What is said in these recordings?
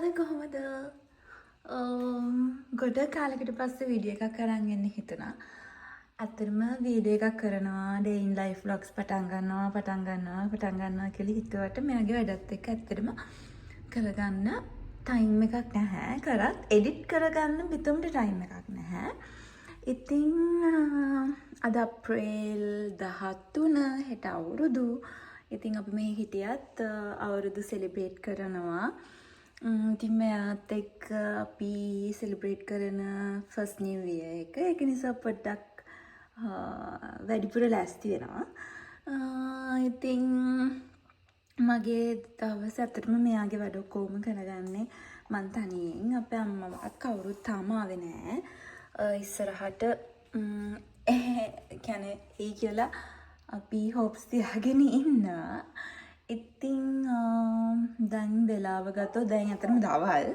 ඔයාලා කොහොමද? ගොඩ කාලෙකට පස්සේ වීඩියෝ එකක් අරන් එන්න හිතුණා. ඇත්තටම වීඩියෝ එකක් කරනවා, day in life vlogs පටන් ගන්නවා, පටන් ගන්නවා, පටන් ගන්නවා කියලා හිතුවට මෙයාගේ වැඩත් එක්ක ඇත්තටම කරගන්න ටයිම් එකක් නැහැ. කරත් එඩිට් කරගන්න බිතුම්ට ටයිම් එකක් නැහැ. ඉතින් අද අප්‍රේල් 13 හෙට අවුරුදු. ඉතින් අපි මේ හිටියත් අවුරුදු සෙලිබ්‍රේට් කරනවා. ඉතින් මෙයාත් එක්ක අපි සෙලිබ්‍රේට් කරන ෆස්ට් නිව් ඉයර් එක. ඒක නිසා පොඩ්ඩක් වැඩිපුර ලෑස්ති වෙනවා. ඉතින් මගේ දවස් ඇත්තටම මෙයාගේ වැඩ ඔක්කොම කරගන්නේ මං තනියෙන්. අපේ අම්මවත් කවුරුත් තාම ආවේ නෑ. ඉස්සරහට කියන්නේ එයි කියලා අපි හෝප්ස් තියාගෙන ඉන්නවා. ඉතින් දැන් වෙලාව ගත්තොත් දැන් ඇත්තටම දවල්.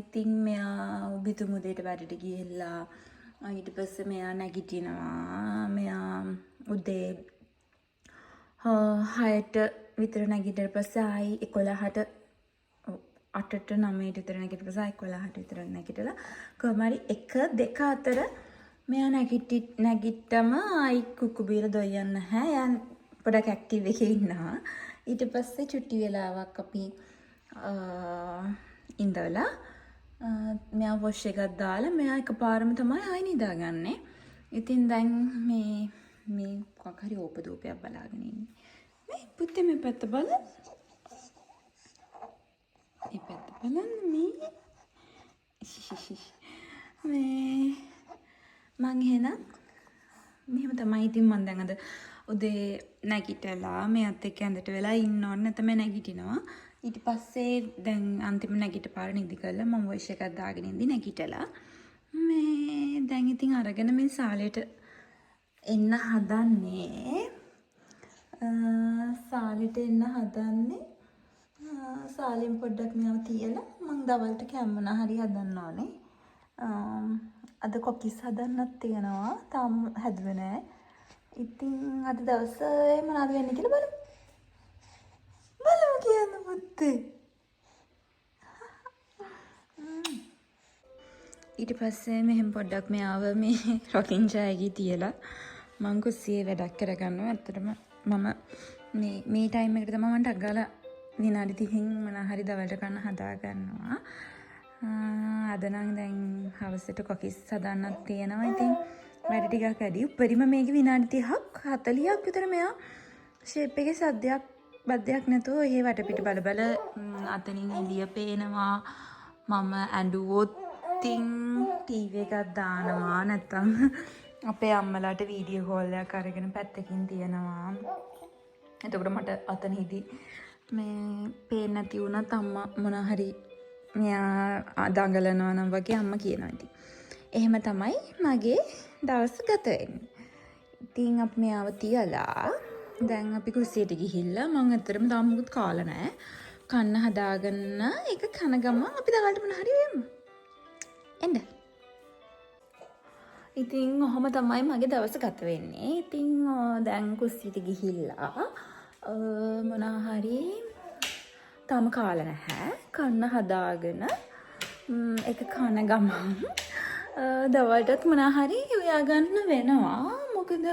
ඉතින් මෙයා බිතුම් උදේට වැඩට ගිහිල්ලා ඊට පස්සේ මෙයා නැගිටිනවා. මෙයා උදේ 6ට විතර නැගිටලා පස්සේ ආයි 11ට, ඔව්, 8ට 9ට විතර නැගිටලා පස්සේ ආයි 11ට විතර නැගිටලා කොහොම හරි 1 2 අතර මෙයා නැගිට්ටම ආයි කුක්කු බීලා දොයියන් නැහැ. එයා පොඩක් ඇක්ටිව් එකේ ඉන්නවා. ඊට පස්සේ චුට්ටි වෙලාවක් අපි ඉඳලා මෙයා වොෂ් එකක් දාලා මෙයා එකපාරම තමයි ආයි නිදාගන්නේ. ඉතින් දැන් මේ මොකක් හරි ඕපදූපයක් බලාගෙන ඉන්නේ. මේ පුතේ මේ පැත්ත බලන්න. මේ පැත්ත බලන්න මේ. මේ මං එහෙනම් මෙහෙම තමයි. ඉතින් මං දැන් අද උදේ නැගිටලා මෙයාත් එක්ක ඇඳට වෙලා ඉන්න ඕනේ. නැත්නම් මම නැගිටිනවා. ඊට පස්සේ දැන් අන්තිම නැගිට පාර නිදි කරලා මම වොෂ් එකක් දාගෙන ඉඳි නැගිටලා මේ දැන් ඉතින් අරගෙන මේ සාලයට එන්න හදන්නේ. සාලෙට එන්න හදන්නේ. සාලෙන් පොඩ්ඩක් මෙයාව තියලා මං දවල්ට කෑම මොනා හරි හදන්න ඕනේ. අද කොකිස් හදන්නත් තියෙනවා. තාම හැදුවේ නෑ. ඉතින් අද දවසේ මොනවද වෙන්නේ කියලා බලමු. බලමු කියන්න පුතේ. ඊට පස්සේ මෙහෙම පොඩ්ඩක් මෙයාව මේ රොකින් චැය් එකේ තියලා මං කුස්සියේ වැඩක් කරගන්නවා. ඇත්තටම මම මේ ටයිම් එකට තමයි මං ටක් ගාලා විනාඩි 30න් මොනා හරි දවල්ට කන්න හදා ගන්නවා. අද නම් දැන් හවසට කොකිස් හදන්නත් තියෙනවා. ඉතින් වැඩ ටිකක් වැඩි. උපරිම මේකේ විනාඩි 30ක් 40ක් විතර මෙයා ෂේප් එකේ සද්දයක් බද්දයක් නැතුව ඔහේ වටපිට බල බල, අතනින් එළිය පේනවා. මම ඇඬුවොත් ඉතින් ටීවී එකක් දානවා. නැත්තම් අපේ අම්මලාට වීඩියෝ කෝල් එකක් අරගෙන පැත්තකින් තියනවා. එතකොට මට අතන හිදී මේ පේන්නේ නැති වුණත් අම්මා මොන හරි මෙයා දඟලනවා නම් වගේ අම්මා කියනවා. ඉතින් එහෙම තමයි මගේ දවස ගත වෙන්නේ. ඉතින් අපි මෙයාව තියලා දැන් අපි කුස්සියට ගිහිල්ලා මං ඇත්තටම තාම මොකුත් කාලා නෑ. කන්න හදාගන්න ඒක කන ගමන් අපි දවල්ට මොන හරි වෙමු. එන්න. ඉතින් ඔහොම තමයි මගේ දවස ගත වෙන්නේ. ඉතින් දැන් කුස්සියට ගිහිල්ලා මොනා හරි තාම කාලා නැහැ. කන්න හදාගෙන ඒක කන ගමන් දවල්ටත් මොනා හරි උයා ගන්න වෙනවා. මොකද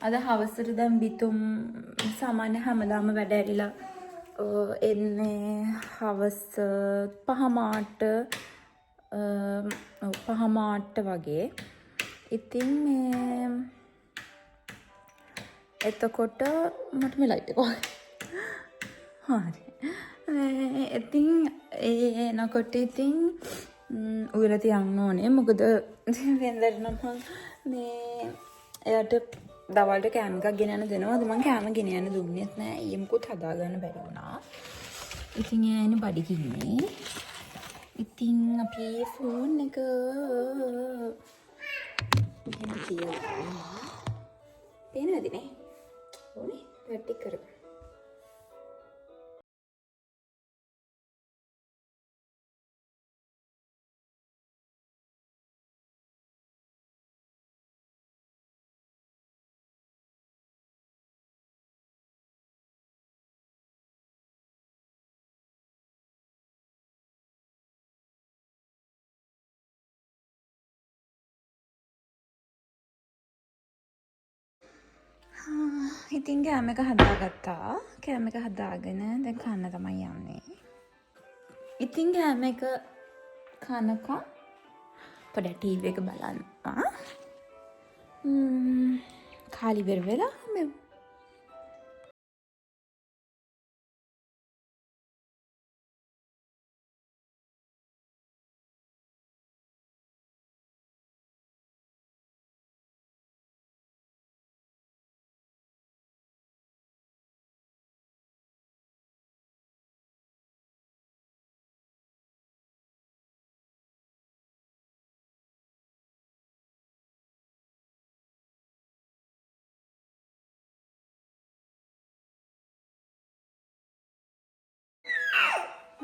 අද හවසට දැන් බිතුම් සාමාන්‍ය හැමදාම වැඩ ඇරිලා එන්නේ හවස පහමාට, ඔව්, පහමාට වගේ. ඉතින් මේ එතකොට මට මේ ලයිට් එක වගේ. හරි. මේ ඉතින් ඒ එනකොට ඉතින් උයලා තියන්න ඕනේ. මොකද වෙනදට නම් මං මේ එයාට දවල්ට කෑම එකක් ගෙනයන්න දෙනවා. අද මං කෑම ගෙනයන්න දුන්නෙත් නෑ. ඊයේ මොකුත් හදාගන්න බැරි වුණා. ඉතින් එයා එන්නේ බඩගින්නේ. ඉතින් අපි ෆෝන් එක මෙහෙම තියලා පේනවද නේ? ඕනේ වැඩ ටික කරගන්න. ඉතින් කෑම එක හදාගත්තා. කෑම එක හදාගෙන දැන් කන්න තමයි යන්නේ. ඉතින් කෑම එක කනකම් පොඩ්ඩක් ටීවී එක බලන්න. කාලි ඉවර වෙලා මේ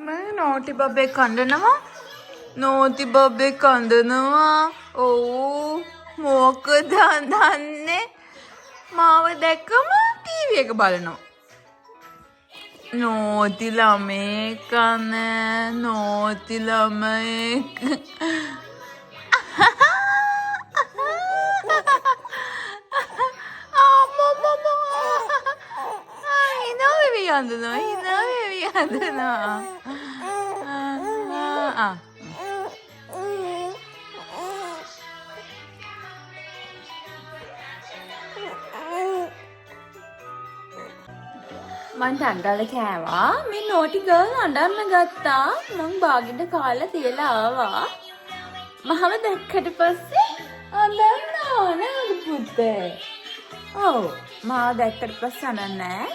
මම නෝටි බබෙක් අඬනවා. නෝටි බබෙක් අඬනවා. ඔව්, මොකද අඬන්නේ? මාව දැක්කම ටීවී එක බලනවා. නෝටි ළමයෙක් අනේ, නෝටි ළමයෙක්. අම්මෝ, හිනා වෙවි අඬනවා, හිනා වෙවි අඬනවා. ආ මං ටංගල කෑවා. මේ නෝටි ගර්ල් අඬන්න ගත්තා. මං බාගෙට කාලා තියලා ආවා. මහව දැක්කට පස්සේ අඬන්න නේද පුතේ? ඔව්, මාව දැක්කට පස්සේ අඬන්නේ නෑ.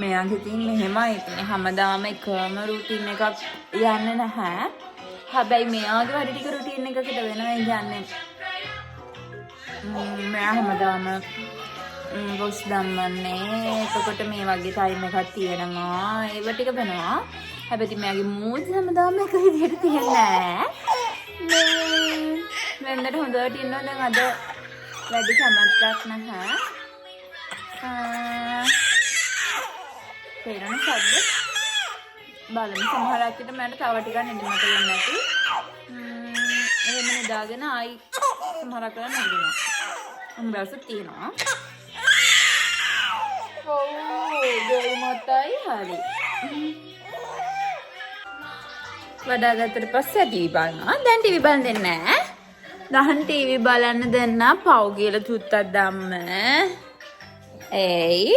මෙයාගේ ඉතින් මෙහෙමයි. ඉතින් හැමදාම එකම රුටීන් එකක් යන්නේ නැහැ. හැබැයි මෙයාගේ වැඩ ටික රුටීන් එකකට වෙනවා. ඒ කියන්නේ මෙයා හැමදාම වොෂ් දම්මන්නේ. එතකොට මේ වගේ ටයිම් එකක් තියෙනවා. ඒව ටික වෙනවා. හැබැයි ඉතින් මෙයාගේ මූඩ්ස් හැමදාම එක විදිහට තියෙන්නේ නෑ. මේ වෙනදට හොඳට ඉන්නවා. දැන් අද වැඩි කැමැත්තක් නැහැ. තේරෙන සද්ද බලමු. සමහරක් විට මට තව ටිකක් නිදිමත වෙන්නේ නැති. එහෙම නිදාගෙන ආයි සමහරක් වෙලාවට නැගිටිනවා. එහෙම දවසක් තියෙනවා. ඔව්, ගල් මතයි හරි. වඩාගත්තට පස්සේ ටීවී බලනවා. දැන් ටීවී බලන්න දෙන්නේ නෑ. දහන් ටීවී බලන්න දෙන්න පව් කියලා චුත්තක් දැම්ම. ඒයි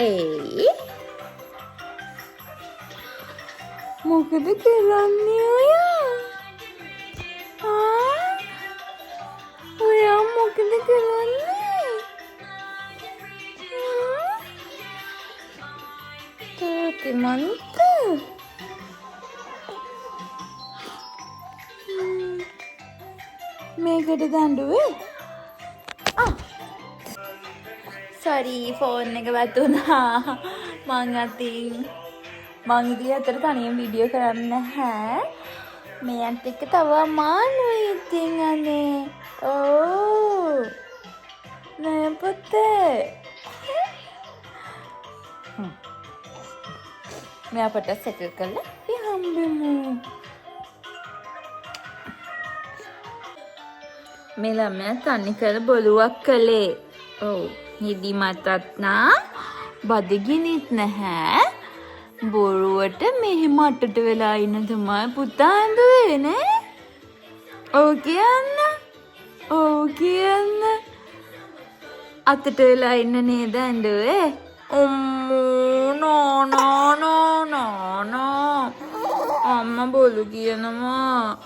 ඒයි, මොකද කරන්නේ ඔයා? ආ, ඔයා මොකද කරන්නේ? තාත්තේ මන්ත මේකට දඬුවේ? ආ, සෝරි, ෆෝන් එක වැටුණා මං අතින්. මං ඉතින් අතට තනියම වීඩියෝ කරන්න නැහැ. මෙයන්ත් එක්ක තව අමාරුයි ඉතින් අනේ. ඔව් නෑ පුතේ, මෙයා පොඩ්ඩක් සෙටල් කරලා අපි හම්බෙමු. මේ ළමයා තනි කර බොරුවක් කළේ. ඔව්, නිදිමතත් නා බදගිනිත් නැහැ. බොරුවට මෙහෙම අටට වෙලා ඉන්න තමයි පුතා ඇඳුවේ නේ. ඔව් කියන්න. ඔව් කියන්න. අතට වෙලා ඉන්න නේද ඇඳුවේ? අම්මෝ, නෝ නෝ නෝ නෝ නෝ. අම්මා බොරු කියනවා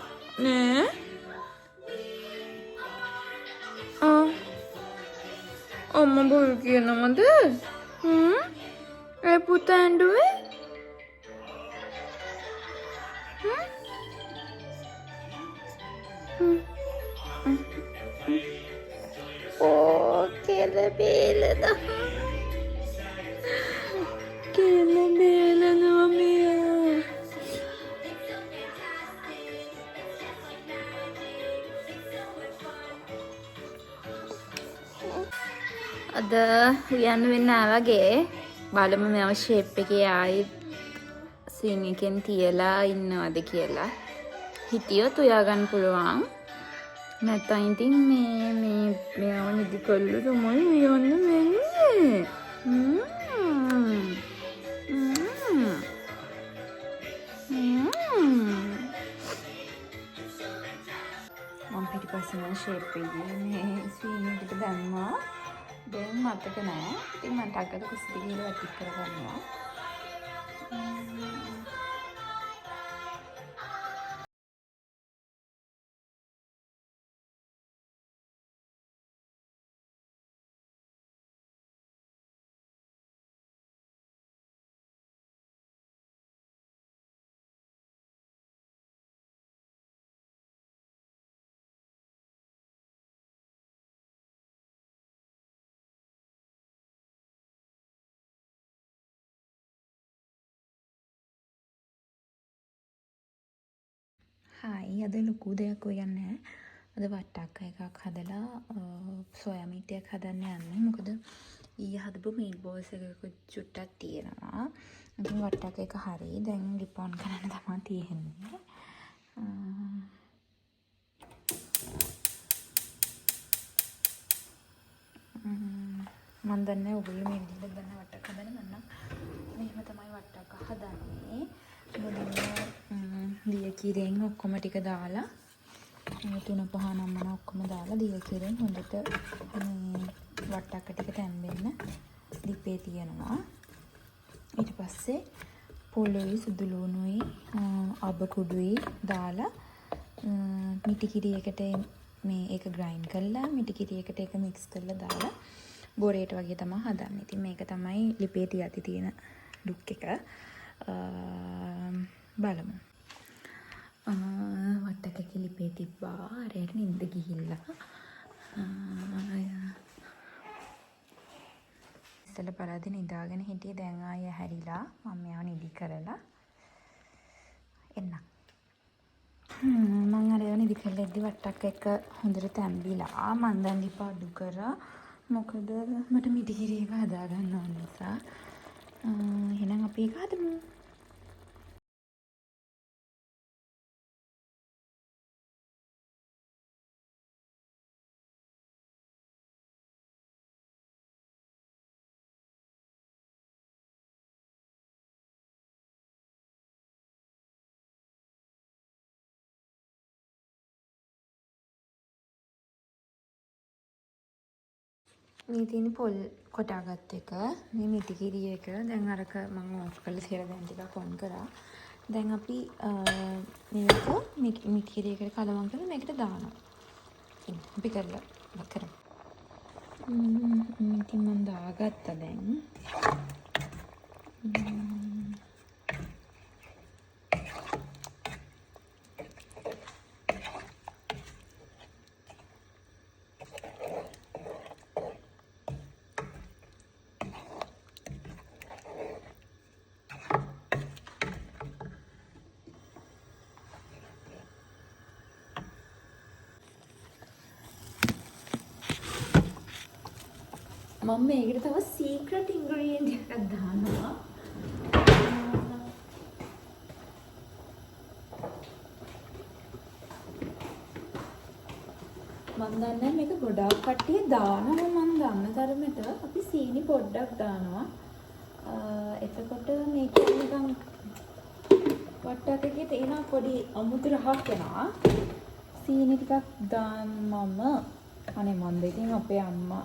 නේ? ආ, අම්මා බොරු කියනවද? හ්ම් ඒ පුතා ඇඬුවේ? හ්ම් හ්ම් ඕ, කෙල බේලනවා. කෙල බේලනවා මෙයා. අද උයන්න වෙන්න නෑ වගේ. බලමු මෙයාව ෂේප් එකේ ආයෙත් ස්විං එකෙන් තියලා ඉන්නවද කියලා. හිටියොත් උයා ගන්න පුළුවන්. නැත්තම් ඉතින් මේ මේ මෙයාව නිදි කරලා තමයි උයන්න වෙන්නේ. ම්ම්. ම්ම්. ම්ම්. මම පිටිපස්සේ නම් ෂේප් එකේ මේ ස්විම් එකට දැම්මා. දැන් මතක නෑ. ඉතින් මම ටක් ගාලා කුස්සියට ගිහලා වැටික් කරගන්නවා. හායි, අද ලොකු දෙයක් උයන්නේ නෑ. අද වට්ටක්ක එකක් හදලා සෝයා මීට් එකක් හදන්න යන්නේ. මොකද ඊයේ හදපු මීට් බෝල්ස් එකකුත් චුට්ටක් තියෙනවා. ඉතින් වට්ටක්ක එක හරි. දැන් ලිප් ඔන් කරන්න තමයි තියෙන්නේ. මන් දන්නේ නෑ ඔයගොල්ලෝ මේ විදිහට දන්න වට්ටක්ක හදන්න. මන් නම් මෙහෙම තමයි වට්ටක්ක හදන්නේ. මුලින්ම දිය කිරෙන් ඔක්කොම ටික දාලා තුන පහ නම් මන ඔක්කොම දාලා දිය කිරෙන් හොඳට මේ වට්ටක්ක ටික තැම්බෙන්න ලිපේ තියනවා. ඊට පස්සේ පොළොයි සුදු ලුණුයි අබ කුඩුයි දාලා මිටි කිරි එකට මේ ඒක ග්‍රයින්ඩ් කරලා මිටි කිරි එකට ඒක මික්ස් කරලා දාලා බොරේට වගේ තමයි හදන්නේ. ඉතින් මේක තමයි ලිපේ තියද්දි තියෙන ලුක් එක. බලමු. වට්ටක්ක ලිපේ තිබ්බා. අරයට නින්ද ගිහිල්ලා. ඉස්සෙල්ලා බලද්දි නිදාගෙන හිටියේ. දැන් ආයෙ ඇහැරිලා මම මෙයාව නිදි කරලා එන්නම්. මං අරයව නිදි කරලා එද්දි වට්ටක්ක එක හොඳට තැම්බිලා. මං දැන් ලිප අඩු කරා. මොකද මට මිටි කිරි එක හදාගන්න ඕන නිසා. එහෙනම් අපි ඒක හදමු. මේ තියෙන පොල් කොටාගත්ත එක, මේ මිටි කිරි එක. දැන් අරක මං ඕෆ් කරලා තියලා දැන් ටිකක් ඔන් කරා. දැන් අපි මේක මිටි කිරි එකට කලවම් කරලා මේකට දානවා. අපි කරලා කරමු. ඉතින් මං දාගත්තා දැන්. මම මේකට තව සීක්‍රට් ඉන්ග්‍රීඩියන්ට් එකක් දානවා. මං දන්නේ මේක ගොඩාක් කට්ටිය දානවා. මං දන්න තරමට අපි සීනි පොඩ්ඩක් දානවා. එතකොට මේක නිකන් වට්ටක් එකේ තියෙන පොඩි අමුතු රහක් එනවා. සීනි ටිකක් දාන්නම අනේ මන්ද ඉතින් අපේ අම්මා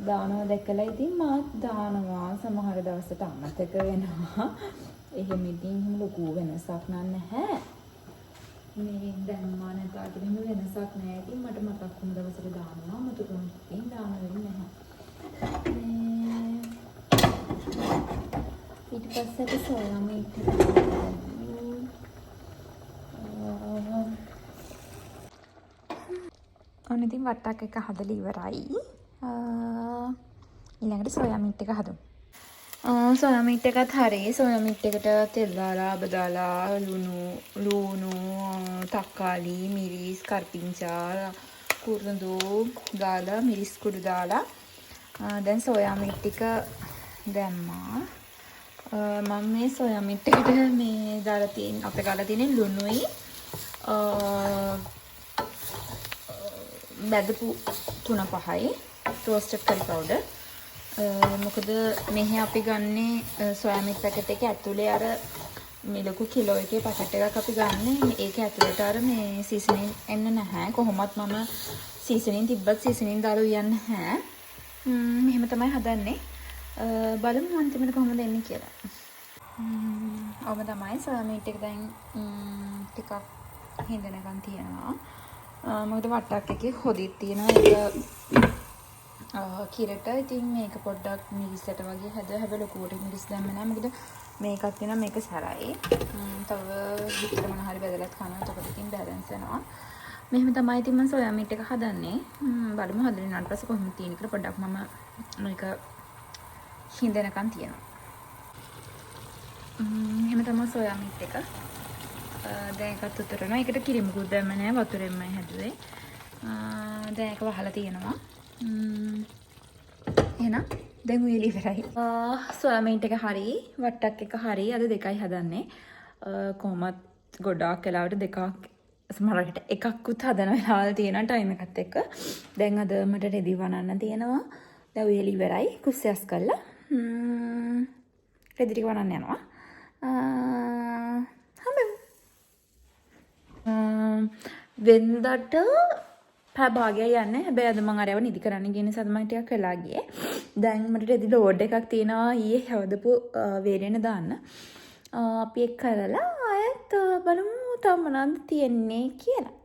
දානවා දැකලා ඉතින් මාත් දානවා. සමහර දවසට අමතක වෙනවා. එහෙම ඉතින් එහෙම ලොකු වෙනසක් නැහැ. මේ දැම්මා නැතා කියලා එහෙම වෙනසක් නෑ. ඉතින් මට මතක් වුණ දවසට දානවා. අමතක වුණොත් ඉතින් දාන වෙන්නේ නැහැ. මේ ඊට පස්සේ අපි සෝයා මීට් එක දානවා. ඔන්න ඉතින් වට්ටක් එක හදලා ඉවරයි. ඊළඟට සෝයා මීට් එක හදමු. සෝයා මීට් එකත් හරි. සෝයා මීට් එකට තෙල් දාලා, අබ දාලා, ලුණු, තක්කාලි, මිරිස්, කරපිංචා, කුරුඳු දාලා, මිරිස් කුඩු දාලා දැන් සෝයා මීට් ටික දැම්මා. මම මේ සෝයා මීට් එකට මේ දාලා තියෙන අපේ ගාලා තියෙන ලුණුයි බැදපු තුන පහයි රෝස්ටඩ් කරි පවුඩර්. මොකද මෙහෙ අපි ගන්නේ සොයා මීට් පැකට් එක ඇතුලේ අර මේ ලොකු කිලෝ එකේ පැකට් එකක් අපි ගන්නෙ. ඒක ඇතුලට අර මේ සීසනින් එන්න නැහැ. කොහොමත් මම සීසනින් තිබ්බත් සීසනින් දාලා උයන්නේ නැහැ. මෙහෙම තමයි හදන්නේ. බලමු අන්තිමට කොහොමද එන්නේ කියලා. ඔහොම තමයි සොයා මීට් එක දැන් ටිකක් හිඳෙනකන් තියෙනවා. මොකද වට්ටක් එකේ හොදිත් තියෙනවා. ඒක කිරට ඉතින් මේක පොඩ්ඩක් මිරිසට වගේ හැදුවා. හැබැයි ලොකුවට මිරිස් දැම්මේ නෑ. මොකද මේකත් වෙනවා මේක සැරයි. තව විතර මොන හරි බෙදලත් කනවා. එතකොට ඉතින් බැලන්ස් වෙනවා. මෙහෙම තමයි ඉතින් මම සොයා මීට් එක හදන්නේ. බලමු හදලා ඉන්නාට පස්සේ කොහොමද තියෙන්නේ කියලා. පොඩ්ඩක් මම මේක හිඳෙනකන් තියෙනවා. එහෙම තමයි සොයා මීට් එක. දැන් ඒකත් උතුරනවා. ඒකට කිරි මුකුත් දැම්මේ නෑ. වතුරෙන්මයි හැදුවේ. දැන් ඒක වහලා තියෙනවා. එහෙනම් දැන් උයලා ඉවරයි. සොයා මීට් එක හරි, වට්ටක් එක හරි. අද දෙකයි හදන්නේ. කොහොමත් ගොඩාක් වෙලාවට දෙකක් සමහරවිට එකක්කුත් හදන වෙලාවල් තියෙනවා ටයිම් එකත් එක්ක. දැන් අද මට රෙදි වනන්න තියෙනවා. දැන් උයලා ඉවරයි. කුස්සිය අස් කරලා රෙදි ටික වනන්න යනවා. හම්බෙමු. වෙන්දට පැය භාගයයි යන්නේ. හැබැයි අද මං අරයව නිදි කරන්න ගිය නිසා තමයි ටිකක් වෙලා ගියේ. දැන් මට රෙදි ලෝඩ් එකක් තියෙනවා ඊයේ හදපු වේලෙන දාන්න. අපි එක් කරලා ආයෙත් බලමු තව මොනවද තියෙන්නේ කියලා.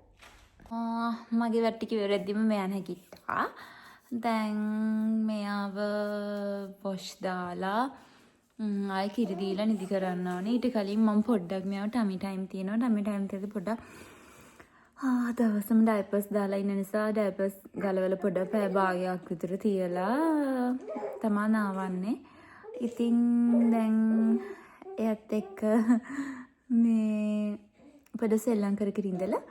මගේ වැඩ ටික ඉවර වෙද්දිම මෙයා නැගිට්ටා. දැන් මෙයාව වොෂ් දාලා ආයෙ කිරි දීලා නිදි කරන්න ඕනේ. ඊට කලින් මම පොඩ්ඩක් මෙයාව ටමි ටයිම් තියෙනවා. ටමි ටයිම් තියෙද්දි පොඩ්ඩක් දවසම ඩයපර්ස් දාලා ඉන්න නිසා ඩයපර්ස් ගලවලා පොඩ්ඩක් පැය භාගයක් විතර තියලා තමා නාවන්නේ. ඉතින් දැන් එයත් එක්ක මේ පොඩ සෙල්ලම් කර කර ඉඳලා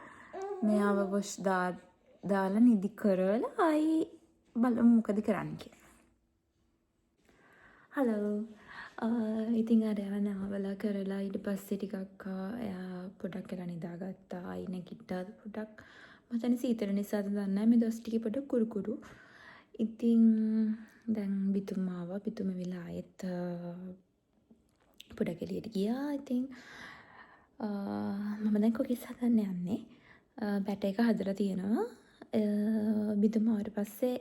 මෙයාව වොෂ් දාලා නිදි කරවලා ආයි බලමු මොකද කරන්න කියලා. හලෝ. ඉතින් අර එයාව නාවලා කරලා ඊට පස්සේ ටිකක් එයා පොඩක් වෙලා නිදාගත්තා. ආයි නැගිට්ටා. පොඩක් මම හිතන්නේ සීතල නිසාද දන්නේ නැහැ, මේ දවස් ටිකේ පොඩක් කුරු කුරු. ඉතින් දැන් බිතුම් ආවා. බිතුම ඇවිල්ලා ආයෙත් පොඩක් එළියට ගියා. ඉතින් මම දැන් කුකිස් හදන්න යන්නේ. බැටර් එක හදලා තියෙනවා. බිතුම ආවට පස්සේ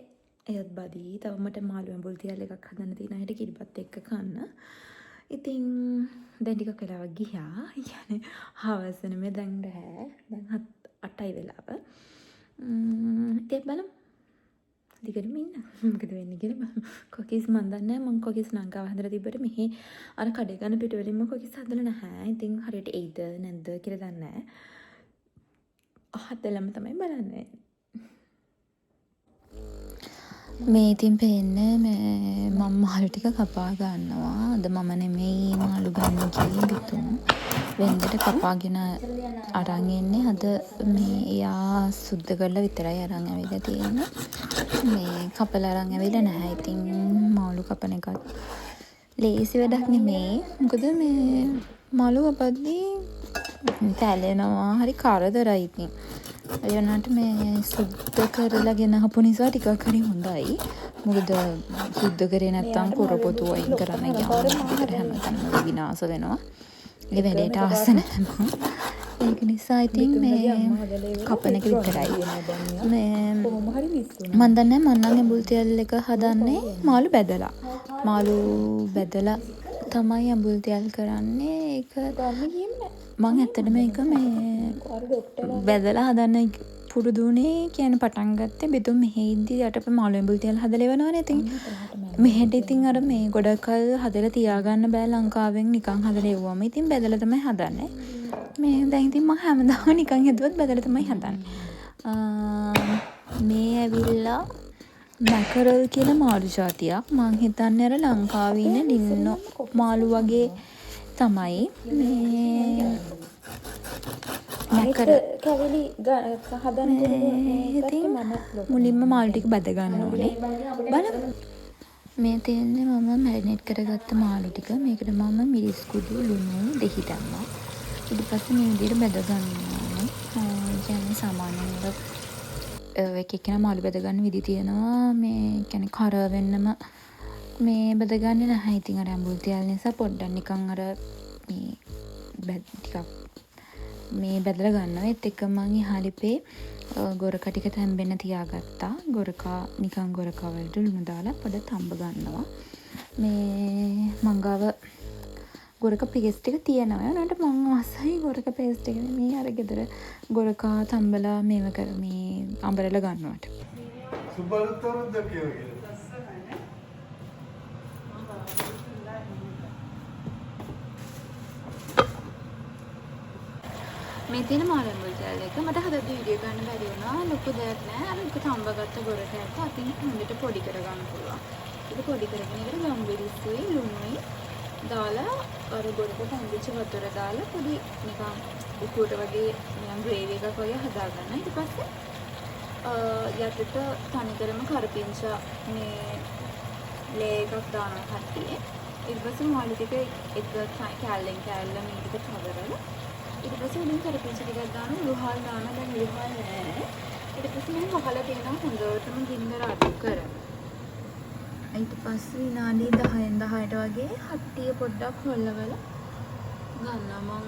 එයත් බදී. තව මට මාළු ඇඹුල් තියල් එකක් හදන්න තියෙනවා හෙට කිරිබත් එක්ක කන්න. ඉතින් දැන් ටිකක් වෙලාවක් ගියා. ඒ කියන්නේ හවස නෙමෙයි, දැන් රෑ. දැන් 8යි වෙලාව. ඉතින් බලමු. දිගටම ඉන්න. මොකද වෙන්නේ කියලා බලමු. කොකිස් මන් දන්නේ නැහැ. මං කොකිස් ලංකාව හදලා තිබ්බට මෙහි අර කඩේ ගන්න පිට වලින්ම කොකිස් හදලා නැහැ. ඉතින් හරියට එයිද නැද්ද කියලා දන්නේ නැහැ. හදලම තමයි බලන්න වෙන්නේ. මේ ඉතින් පේන්නේ මේ මම මාළු ටික කපා ගන්නවා. අද මම නෙමෙයි මාළු ගන්න ගියේ, බිතුම්. වෙන්දට කපාගෙන අරන් එන්නේ. අද මේ එයා සුද්ධ කරලා විතරයි අරන් ඇවිල්ලා තියෙන්නේ. මේ කපලා අරන් ඇවිල්ලා නැහැ. ඉතින් මාළු කපන එකත් ලේසි වැඩක් නෙමෙයි. මොකද මේ මාළු කපද්දී තැලෙනවා, හරි කරදරයි ඉතින්. ඒ වුණාට මේ සුද්ධ කරලා ගෙන ආපු නිසා ටිකක් හරි හොඳයි. මොකද සුද්ධ කරේ නැත්තම් කොරපොතු අයින් කරන්න ගියාම ගෙදර හැමතැනම විනාශ වෙනවා. ඒ වැඩේට ආස නැහැ මං. ඒක නිසා ඉතින් මේ කපන එක විතරයි. මේ මං දන්නේ මං නම් ඇඹුල් තෙල් එක හදන්නේ මාළු බැදලා. මාළු බැදලා තමයි ඇඹුල් තෙල් කරන්නේ. ඒක මං ඇත්තටම ඒක මේ බැදලා හදන්න පුරුදු වුණේ, කියන්නේ පටන් ගත්තේ බිතුම් මෙහෙ ඉද්දි යට අපි මාළු ඇඹුල් තෙල් හදලා එවනවනේ ඉතින්. මෙහෙට ඉතින් අර මේ ගොඩක් කල් හදලා තියාගන්න බෑ ලංකාවෙන් නිකන් හදලා එව්වම. ඉතින් බැදලා තමයි හදන්නේ. මේ දැන් ඉතින් මං හැමදාම නිකන් හැදුවත් බැදලා තමයි හදන්නේ. මේ ඇවිල්ලා මැකරල් කියලා මාළු ජාතියක්. මං හිතන්නේ අර ලංකාවේ ඉන්න ලින්නෝ මාළු වගේ තමයි. මේ මැකරල්. කැවිලි හදන්න. ඉතින් මුලින්ම මාළු ටික බැද ගන්න ඕනේ. බලමු. මේ තියෙන්නේ මම මැරිනේට් කරගත්ත මාළු ටික. මේකට මම මිරිස් කුඩු, ලුණු, දෙහි දැම්මා. ඊට පස්සේ මේ විදිහට බැද ගන්න ඕනේ. ඒ කියන්නේ සාමාන්‍යයෙන් අර එක එක්කෙනා මාළු බැද ගන්න විදි තියෙනවා. මේ කියන්නේ කර වෙන්නම මේ බැද ගන්නේ නැහැ. ඉතින් අර ඇඹුල් තියල් නිසා පොඩ්ඩක් නිකන් අර මේ ටිකක් මේ බැදලා ගන්නවා. ඒත් එක්කම මං එහා ලිපේ ගොරකා ටික තැම්බෙන්න තියාගත්තා. ගොරකා නිකන් ගොරකා වලට ලුණු දාලා පොඩ්ඩක් තම්බ ගන්නවා. මේ මං ගාව ගොරක පේස්ට් එක තියෙනවා. ඒ වුණාට මං ආසයි ගොරක පේස්ට් එක නෙමෙයි අර ගෙදර ගොරකා තම්බලා මේව කර මේ අඹරලා ගන්නවට. සුබ අලුත් අවුරුද්දක් වේවා කියලා. මේ තියෙන මාළු ඇඹුල් තෙල් එක මට හදද්දි වීඩියෝ ගන්න බැරි වුණා. ලොකු දෙයක් නෑ. අර එක තම්බගත්ත ගොරකයක් අතින් හොඳට පොඩි කරගන්න පුළුවන්. ඒක පොඩි කරගෙන ඒකට ගම්මිරිස්සුයි ලුණුයි දාලා අර ගොරක තම්බිච්ච වතුර දාලා පොඩි නිකන් උකුවට වගේ නිකන් ග්‍රේවි එකක් වගේ හදාගන්න. ඊට පස්සේ යටට තනිකරම කරපිංචා මේ ලේ එකක් දානවා කට්ටියේ. ඊට පස්සේ මාළු ටික එක කෑල්ලෙන් කෑල්ල මේ ටික තවරලා ඊට පස්සේ උඩින් කරපිංච ටිකක් දානවා, උළුහාල් දානවා. දැන් උළුහාල් නෑ. ඊට පස්සේ මම වහලා තියෙනවා හොඳටම ගින්දර අඩු කරලා. ඊට පස්සේ විනාඩි 10න් 10ට වගේ හට්ටිය පොඩ්ඩක් හොල්ලවලා ගන්නවා. මං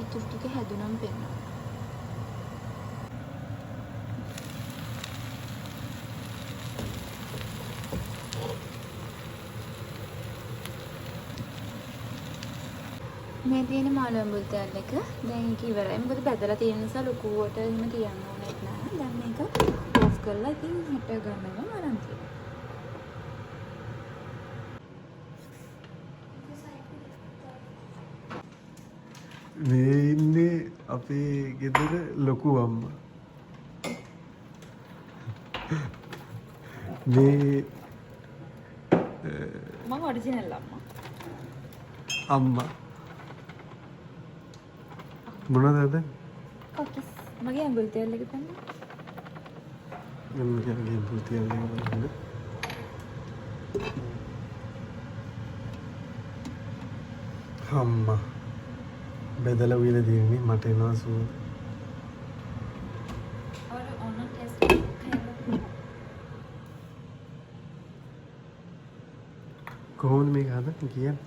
ඉතුරු ටික හැදුනම් පෙන්නනවා. මේ තියෙන මාළු ඇඹුල් තෙල් එක දැන් ඒක ඉවරයි. මොකද බැදලා තියෙන නිසා ලොකුවට එහෙම තියන්න ඕනෙත් නෑ. දැන් මේක ඕෆ් කරලා ඉතින් හෙට ගන්නවා අරන් තියෙනවා. මේ ඉන්නේ අපේ ගෙදර ලොකු අම්මා. මේ මං ඔරිජිනල් අම්මා. අම්මා මොනවද හදන්නේ? කොකිස්. මගේ ඇඹුල් තෙල් එක තමයි. මගේ ඇඹුල් තෙල් එක බලන්න. අම්මා බෙදලා උයලා දෙන්නේ මට එනවා සුවඳ. අර ඔන්න ටෙස්ට් කරන්න. කොහොමද මේක හදන්නේ කියන්නේ?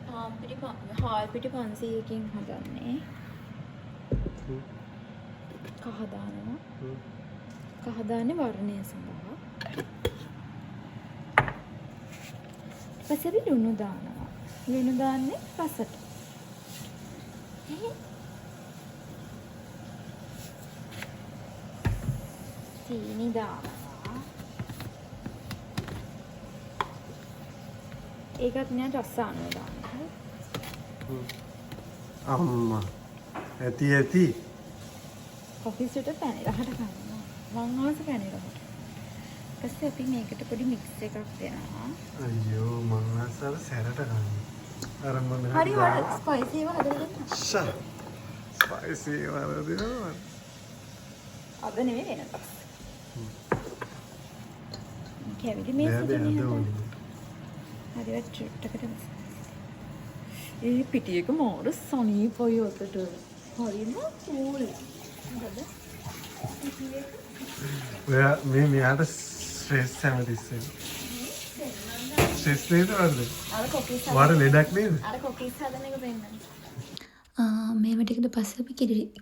පාන් පිටි හාල් පිටි 500කින් හදන්නේ. කහ දානවා. කහ දාන්නේ වර්ණය සඳහා. ඊට පස්සේ අපි ලුණු දානවා. ලුණු දාන්නේ රසට. සීනි දානවා. ඒකත් නෑ රස අනුව දාන්න. අම්මා ඇති ඇති. කොෆිස් එකට පැණි රහට ගන්නවා. මං ආස පැණි රහට. ඊපස්සේ අපි මේකට පොඩි මික්ස් එකක් දෙනවා. අයියෝ මං ආස අර සැරට ගන්න. අර මොන හරි වල ස්පයිසි ඒවා හදලා දෙන්න. ෂා ස්පයිසි ඒවා හදලා දෙනවා. අද නෙමෙයි වෙන දවස්. කැවිලි මේ නෑ බෑ, සුදුනේ අද හදන්න. ඕනේ. හරි වත් චුට්ටකට ඒ පිටි එක මාර සනීපයි අතට. හරිම කූල්. මොකද? ඔයා මේ මෙයාට ස්ට්‍රෙස් හැමතිස්සෙම. ස්ට්‍රෙස් නේද වරද? අර කොකිස් ඔයාට ලෙඩක් නේද? අර කොකිස් හදන එක පෙන්නන්න. මේව ටිකට පස්සේ අපි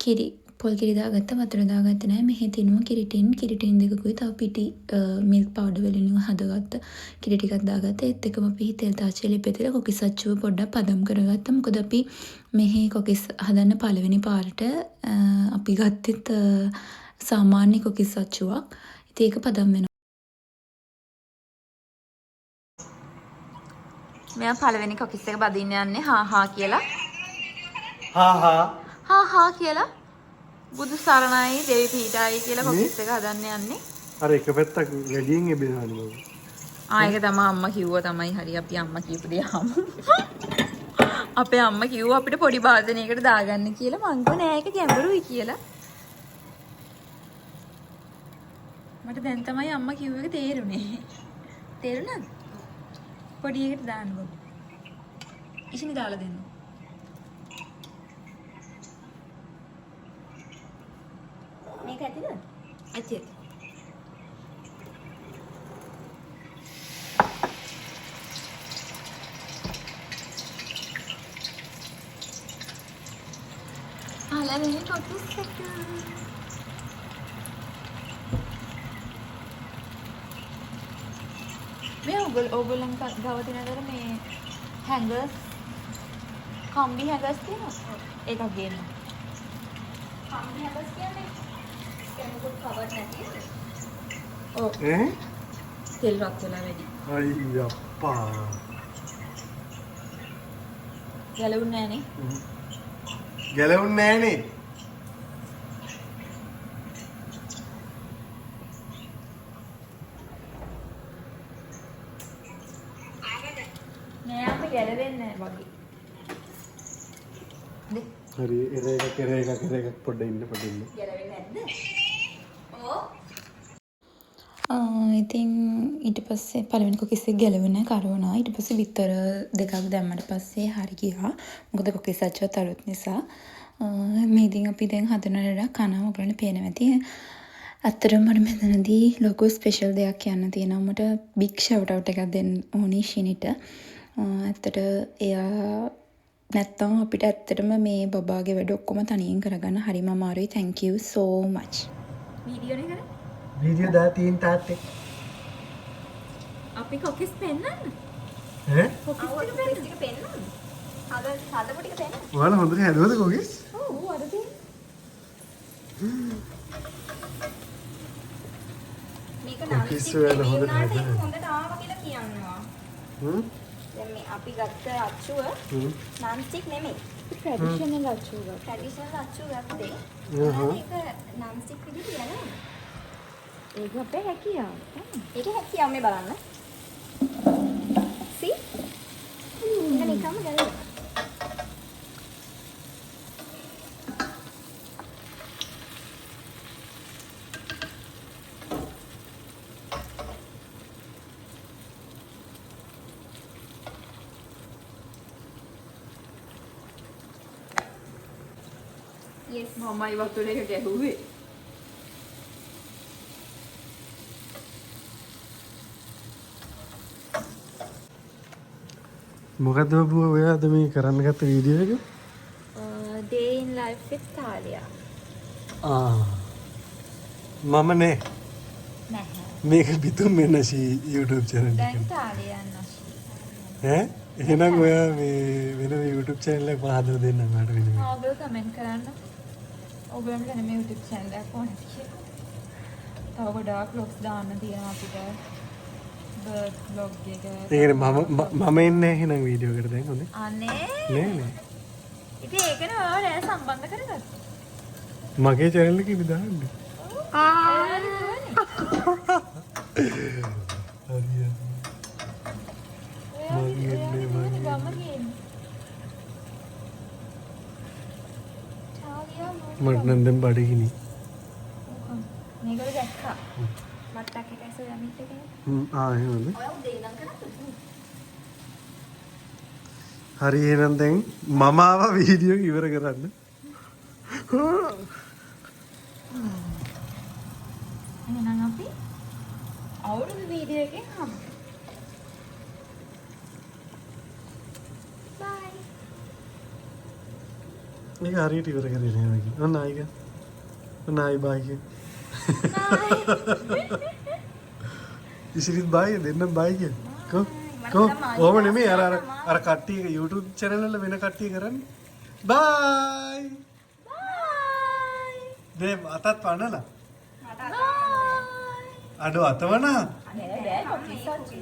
කිරි පොල් කිරි දාගත්තා, වතුර දාගත්තේ නෑ. මෙහෙ තිනවා කිරි ටින්, කිරි ටින් දෙකකුයි තව පිටි මිල්ක් පවුඩර් වලින් හදගත්ත කිරි ටිකක් දාගත්තා. ඒත් එක්කම අපි තෙල් තාච්චිය ලිපේ තියලා කොකිස් අච්චුව පොඩ්ඩක් පදම් කරගත්තා. මොකද අපි මෙහෙ කොකිස් හදන්න පළවෙනි පාරට අපි ගත්තෙත් සාමාන්‍ය කොකිස් අච්චුවක්. ඉතින් ඒක පදම් වෙනවා. මෙයා පළවෙනි කොකිස් එක බදින්න යන්නේ හා හා කියලා. හා හා. හා හා කියලා. බුදු සරණයි දෙවි පීඨායි කියලා කොකිස් එක හදන්න යන්නේ. අර එක පැත්තක් වැඩියෙන් එබෙනවනේ බබා. ඒක තමයි අම්මා කිව්වා තමයි. හරි අපි අම්මා කියපු දේ අහමු. අපේ අම්මා කිව්වා අපිට පොඩි භාජනයකට දාගන්න කියලා. මං කිව්වා නෑ ඒක ගැඹුරුයි කියලා. මට දැන් තමයි අම්මා කිව්ව එක තේරුනේ. තේරුණාද? පොඩි එකට දාන්න බබා. ඉෂිනි දාලා දෙන්න. මේක ඇතිද? ඇති ඇති. පළවෙනි කොකිස් එක. මේ ඔයගොල්ලන් ගාව තියෙන අතර මේ හැංගර්ස් කම්බි හැංගර්ස් තියෙනවා. ඒකක් ගේන්න. කම්බි හැංගර්ස් කියන්නේ කෙනෙකුට කවර් නැති නේද? ඔව්. ඈ? තෙල් රත් වෙලා වැඩි. අයියප්පා. ගැලවුන්නේ නෑනේ. ගැලවුන්නේ නෑනේ. නෑ අපි ගැලවෙන්නේ නෑ වගේ. හරි එර එකක් එර එකක් එර එකක් පොඩ්ඩක් ඉන්න පොඩ්ඩක් ඉන්න. ගැලවෙන්නේ නැද්ද? ඔව්. ඉතින් ඊට පස්සේ පළවෙනි කොකිස් එක ගැලවුණා කර වුණා. ඊට පස්සේ බිත්තර දෙකක් දැම්මට පස්සේ හරි ගියා. මොකද කොකිස් අච්චුවත් අලුත් නිසා. මේ ඉතින් අපි දැන් හදන වැඩ කනවා ඔයගොල්ලන්ට පේනවා ඇති. ඇත්තටම මට මෙතනදී ලොකු ස්පෙෂල් දෙයක් කියන්න තියෙනවා. මට බිග් ෂවුට් අවුට් එකක් දෙන්න ඕනි ෂිනිට. ඇත්තට එයා නැත්තම් අපිට ඇත්තටම මේ බබාගේ වැඩ ඔක්කොම තනියෙන් කරගන්න හරිම අමාරුයි. Thank you so much. Video නේ කරන්නේ? වීඩියෝ දා තියෙන තාත්තේ. අපි කොකිස් පෙන්නන්න. ඈ? කොකිස් ඔව් ටික ටික පෙන්නන්න. ටික පෙන්නන්න. හද හදපු ටික පෙන්නන්න. ඔයාලා හොඳට හැදුවද කොකිස්? ඔව් අර තියෙන්නේ. මේක කොකිස් නම් ඔයාලා හොඳට වුණාට ඒක හදලා. හොඳට ආවා කියලා කියනවා. හ්ම්? දැන් මේ අපි ගත්ත අච්චුව හ්ම්. නන් ස්ටික් නෙමෙයි. ට්‍රැඩිෂනල් අච්චුව. ට්‍රැඩිෂනල් අච්චුව ගත්තේ. අහහ. ඒක නන් ස්ටික් විදිහට යනවා. ඒක අපේ හැකියාව. ඒක හැකියාව මේ බලන්න. See? ඒක නිකම්ම ගැලවෙනවා. Yes. මමයි වතුර එක ගැහුවේ. මොකද්ද බබුව ඔයා අද මේ කරන්න ගත්ත වීඩියෝ එක? Day in life with Talia. ආ. මම නෑ. නැහැ. මේක බිතුම් වෙනසි YouTube channel දැන් එකට. තාලියා නෂි. ඈ? එහෙනම් ඔයා මේ වෙනම YouTube channel එකක් මම හදලා දෙන්නම් ඔයාලට වෙනම. ඔයගොල්ලෝ කමෙන්ට් කරන්න. ඔයගොල්ලන්ට වෙනම YouTube channel එකක් ඕනද කියලා. තව ගොඩාක් vlogs දාන්න තියෙනවා අපිට. බර්ත් vlog එක. ඒ කියන්නේ මම එන්නේ නැහැ එහෙනම් වීඩියෝ එකට දැන් හොඳේ. අනේ. නෑ නෑ. ඉතින් ඒකනේ ඔයාව නෑ සම්බන්ධ කරගත්තේ. මගේ channel එකේ දාන්නේ. හරි හරි. මං එන්නේ මං එන්නේ. ගම ගේන්නේ. තාලියා මට නම් දැන් බඩගිනි. මේගොල්ලෝ දැක්කා. මට්ටක් එකයි සෝයා මීට් එකයි. හ්ම් ආ එහෙමද? ඔයා උදේ ඉඳන් කරාද? හරි එහෙනම් දැන් මම ආවා වීඩියෝ එක ඉවර කරන්න. එහෙනම් අපි අවුරුදු වීඩියෝ එකෙන් හමු. බයි. මේක හරියට ඉවර කරේ නෑ මගේ. ඔන්න ආයි ගන්න. ඔන්න ආයි බයි කිය. ඉසිරිත් බයි දෙන්නම් බයි කිය. කො කො ඔහොම නෙමෙයි අර අර අර කට්ටිය YouTube channel වල වෙන කට්ටිය කරන්නේ. බයි. බයි. දේ අතත් වනලා. මට බයි. අඩෝ අතවනා. නෑ බෑ කොකිස් අච්චු.